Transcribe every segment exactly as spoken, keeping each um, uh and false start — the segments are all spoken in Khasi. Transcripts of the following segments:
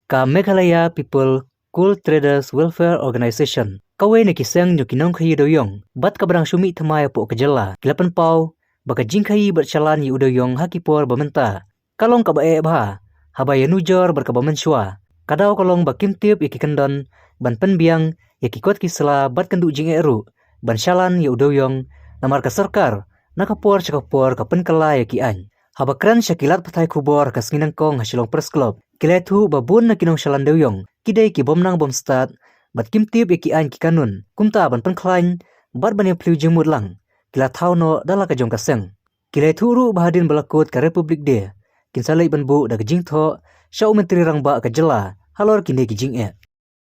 Ka Meghalaya People Coal Traders Welfare Organization, kawei na ki seng jong ki nongkhaïi dewiong bad kaba dang shu mih thymmai hapoh ka jylla, ki la pynpaw ba ka jingkhaïi bad shalan ïa u dewiong ha ki por ba mynta ka long kaba eh bha, haba ïanujor bad kaba mynshuwa. Ka daw ka long ba kim tip ïa ki kyndon ban pynbiang ïa ki kot ki sla bad kynduh jingeh ruh ban shalan ïa u dewiong, namar ka sorkar na ka por sha ka por ka pynkylla ïa ki aiñ. Haba kren sha ki lad pathai khubor ha ka sngi nyngkong ha Shillong Press Club, ki la ïathuh ba bun na ki nongshalan dewiong ki dei ki bym nang bym stad bad kim tip ïa ki aiñ ki kanun, kumta ban pynkhlaiñ bad ban ïaphylliew jingmut lang, ki la thaw noh da la ka jong ka seng. Ki la ïathuh ruh ba hadien ba la kut ka Republic Day, kin sa leit ban buh da ka jingthoh sha u Myntri Rangbah ka jylla halor kine ki jingeh.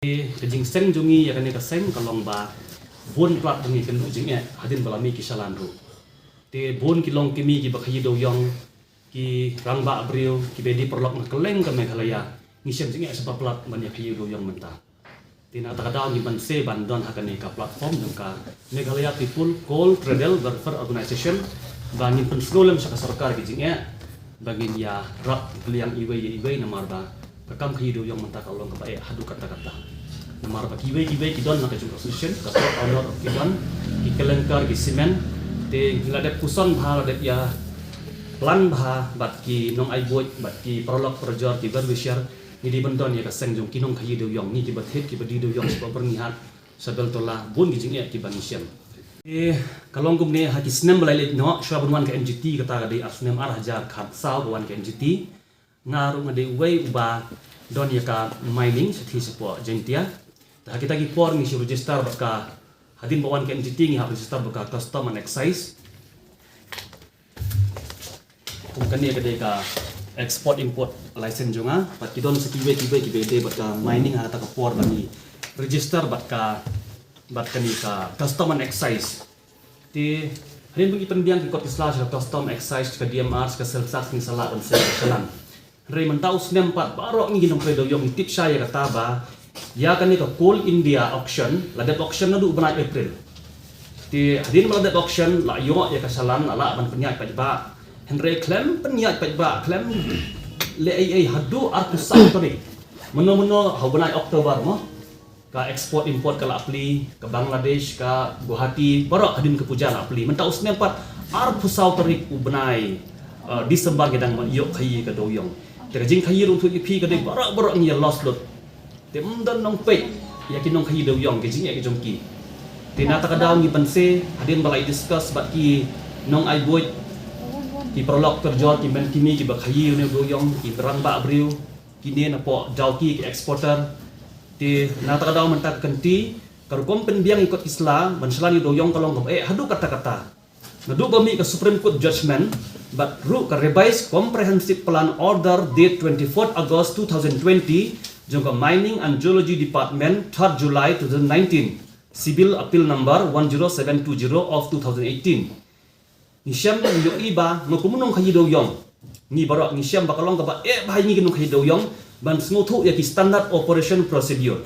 Ka jingseng jong ngi ïa kane ka seng ka long ba bun palat ba ngi kynduh jingeh hadien ba la mih ki shalan ruh. Te bun ki longkmie kiba khaïi dewiong, ki rangbah briew, kiba dei paralok na kylleng ka Meghalaya, ngi shem jingeh shabar palat ban ïa khaïi dewiong mynta. Te na kata ka daw ngi banse ban don ha kane ka platform jong ka Meghalaya People Coal Traders Welfare Organization, ba ngin pynsngewlem sha ka sorkar ki jingeh ba ngin ïarap pliang iwei ïa iwei, namar ba ka kam khaïi dewiong mynta ka long kaba eh haduh katta katta. Namar ba kiwei kiwei ki don na ka jong ka association, ka court order ki don, ki kylengkar, ki cement. Te ngi la dep puson bha, la dep ïa plan bha bad ki nongai buit bad ki paralok parajor, ki well-wisher, ngi dei ban don ïa ka seng jong ki nongkhaïi dewiong, ngi kiba thied kiba die dewiong sha Byrnihat, sha Beltola, bun ki jingeh kiba ngi shem. Eh, ka long kumne, ha ki snem ba la leit noh, shuwa ban wan ka N G T, kata ka dei ha snem ar hajar khatsaw ba wan ka N G T. Nga ruh nga dei uwei uba don ïa ka mining shathie shapoh Jaintia. Te ha kita ki por ngi shu register bad ka, hadien ba wan ka N G T ngi hap register bad ka Custom and Excise. Kum kane ka dei ka export import license jong nga, bad ki don sa kiwei kiwei kiba dei bad ka mining ha kata ka por ba ngi register bad ka, bad kane ka Custom and Excise. Te hadien ba ngi pynbiang ki kot ki sla sha ka Custom, Excise, sha ka D M R, sha ka Sales Tax, ngi sa lah ban seng shalan. Hynrei mynta u snem pat baroh ngi ki nongtrei dewiong ngi tip shai ïa kata ba ïa kane ka Coal India Auction, la dep auction naduh u bnai April. Te hadien ba la dep auction, la ïoh ïa ka shalan, la lah ban pynïaid paidbah. Hynrei khlem pynïaid paidbah, khlem leh ei ei, haduh arphew saw tarik, mynno mynno ha u bnai October mo, ka export import ka la plie, ka Bangladesh, ka Guwahati, baroh hadien ka puja la plie. Mynta u snem pat arphew saw tarik u bnai, eh, December, ngi dang ïoh khaïi ka dewiong. Te ka jingkhaïi ruh, ïathuh ïa phi, ka dei baroh baroh ngi ïa loss lut. Te ym don nongpeit ïa ki nongkhaïi dewiong, ka jingeh ka jong ki. Te na kata ka daw ngi banse, hadien ba la ïa discuss bad ki nongai buit, ki paralok parajor, ki men ki mei kiba khaïi une u dewiong, ki rangbah briew, kine napoh Dawki, ki exporter. Te na kata ka daw mynta ka kynti, ka rukom pynbiang ïa ki kot ki sla ban shalan ïa u dewiong ka long kaba eh haduh katta katta. Naduh ba mih ka Supreme Court judgment bad ruh ka Revised Comprehensive Plan Order date twenty-fourth August two thousand twenty jong ka Mining and Geology Department, third July two thousand nineteen, Civil Appeal Number one zero seven two zero of two thousand eighteen. Ngi shem, ngi ïohi ba nga kum u nongkhaïi dewiong, ngi baroh ngi shem ba ka long kaba eh bha ïa ngi ki nongkhaïi dewiong ban sngewthuh ïa ki Standard Operation Procedure,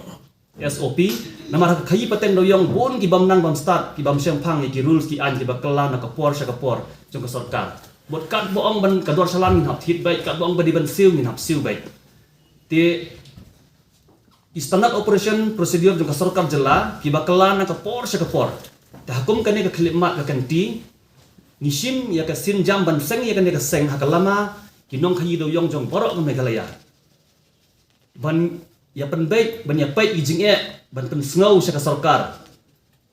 S O P. Namar ha ka khaïi pateng dewiong bun ki bym nang bym stad, ki bym shemphang ïa ki rules ki aiñ kiba kylla na ka por sha ka por jong ka sorkar. Bad katba ong ban ka dor shalan ngin hap thied beit, katba ong ba dei ban siew ngin hap siew beit. Te ki Standard Operation Procedure jong ka sorkar jylla kiba kylla na ka por sha ka por. Te ha kum kane ka khyllipmat ka kynti, ngi shim ïa ka sienjam ban seng ïa kane ka seng ha ka lama ki nongkhaïi dewiong jong baroh ka Meghalaya, ban ïa pynbeit, ban ïa peit ïa ki jingeh, ban pynsngew sha ka sorkar.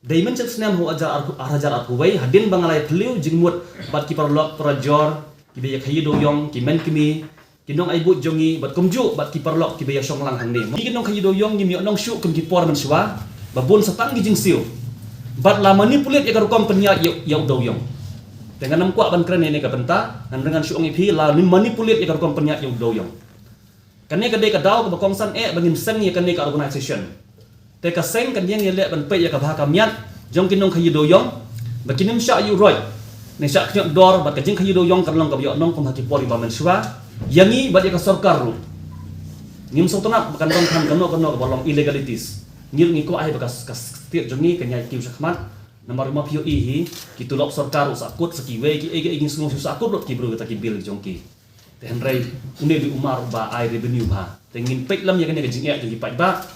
Dei mynshem snem ha u ar hajar arphew wei, hadien ba nga la ïa phylliew jingmut bad ki paralok parajor kiba ïa khaïi dewiong, ki men ki mei, ki nongai buit jong ngi, bad kumjuh bad ki paralok kiba ïa shong lang hangne. Ngi ki nongkhaïi dewiong ngim ïoh nong shuh kum ki por mynshuwa ba bun sa tang ki jingsiew. Bad la manipulate ïa ka rukom pynïaid ïa, ïa u dewiong. Te ngan ym kwah ban kren ïa kane ka bynta, ngan, ngan shu ong ïa phi, la manipulate ïa ka rukom pynïaid ïa u dewiong. Kane ka dei ka daw kaba kongsan eh ba ngin seng ïa kane ka organization. Te ka seng kan ïeng ïaleh ban peit ïa ka bha ka miat jong ki nongkhaïi dewiong, ba kin ym shah ïuh roit ne shah khñiot dor, bad ka jingkhaïi dewiong kan long kaba ïoh nong kum ha ki por kiba mynshuwa ïa ngi bad ïa ka sorkar ruh. Ngim sngewtynnat ba kan don than kano kano kaba long illegalities. Ngi ruh ngi kwah ai ba ka, ka state jong ngi kan ïaid kiew shakhmat. Namar ma phi ïohi hi, ki tulop sorkar ruh sahkut, sa kiwei kiei kiei ngi sngew shu sahkut lut ki briew kita ki bill jong ki. Te hynrei une u dei u mar uba ai revenue bha. Te ngin peit lem ïa kane ka jingeh jong ki paidbah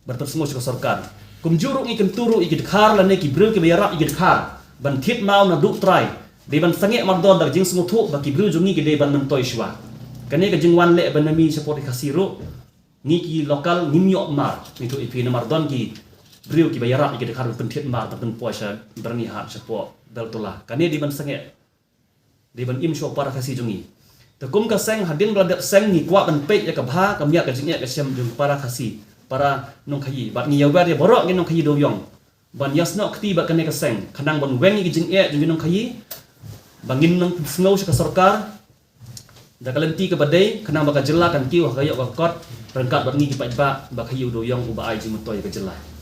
ban pynsngew sha ka sorkar. Kumjuh ruh ngi kyntu ruh ïa ki dkhar lane ki briew kiba ïarap ïa ki dkhar ban thied maw naduh trai. Dei ban sangeh mardor da ka jingsngewthuh ba ki briew jong ngi ki dei ban myntoi shuwa. Kane ka jingwan leh ban mih shapoh ri Khasi ruh, ngi ki local ngim ïoh mar. Ngi ïathuh ïa phi namar don ki briew kiba ïarap ïa ki dkhar ban pynthied mar ban pynpoi sha Byrnihat shapoh Beltola. Kane dei ban sangeh, dei ban im shuwa para Khasi jong ngi. Te kum ka seng, hadien ba la dep seng, ngi kwah ban peit ïa ka bha ka miat ka jingeh ka sem jong para Khasi, para nongkhaïi. Bad ngi ïawer ïa baroh ngi nongkhaïi dewïong ban ïasnoh kti bad kane ka seng khnang ban weng ïa ki jingeh jong ngi nongkhaïi, ba ngin nang pynsngew sha ka sorkar da ka lynti kaba dei, khnang ba ka jylla kan kiew ha ka ïoh ka kot ryngkat bad ngi ki paidbah ba khaïi u dewïong uba ai jingmyntoi ïa ka jylla.